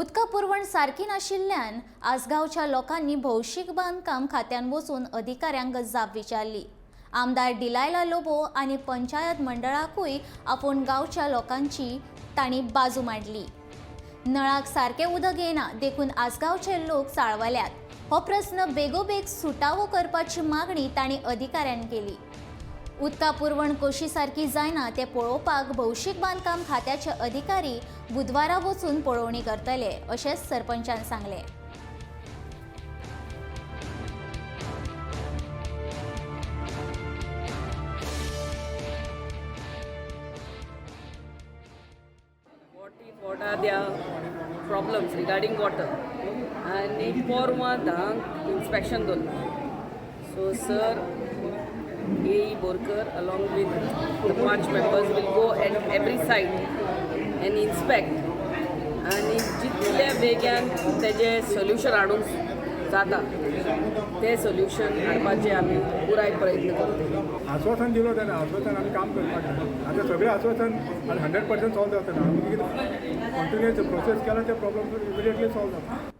उदका पुरवण सारकी नाशिल्ल्यान आसगांवच्या लोकांनी भौशीक बांदकाम खात्यान वचून अधिकाऱ्यांक जाप विचारली. आमदार डिलायला लोबो आनी पंचायत मंडळाकूय आपोवन गांवच्या लोकांची तांणी बाजू मांडली. नळाक सारकें उदक येना देखून आसगांवचे लोक चाळवल्यात. हो प्रस्न बेगोबेग सुटावो करपाची मागणी तांणी अधिकाऱ्यांक केली. उदका पुरवण कशी सारकी जायना तें पळोवपाक भौशीक बांदकाम खात्याचे अधिकारी बुधवारा वचून पळोवणी करतले अशें सरपंचान सांगलें. What are their problems regarding water आनी पोरवां 10क इन्स्पेक्शन दवरलां. So sir A E Borkar along with the panch members will go at every site and inspect आनी जितल्या बेग्यान तेजें सोल्युशन हाडूंक जाता तें सोल्युशन हाडपाचें आमी पुराय प्रयत्न करतले. आश्वासन दिलो जाल्यार आश्वासन आमी काम करपाक जाय. आतां सगळें आश्वासन आनी 100% सॉल्व जाता ना. आमी कितें कंटिन्युअस प्रोसेस केला, ते प्रॉब्लम इमिडिएटली सॉल्व जाता.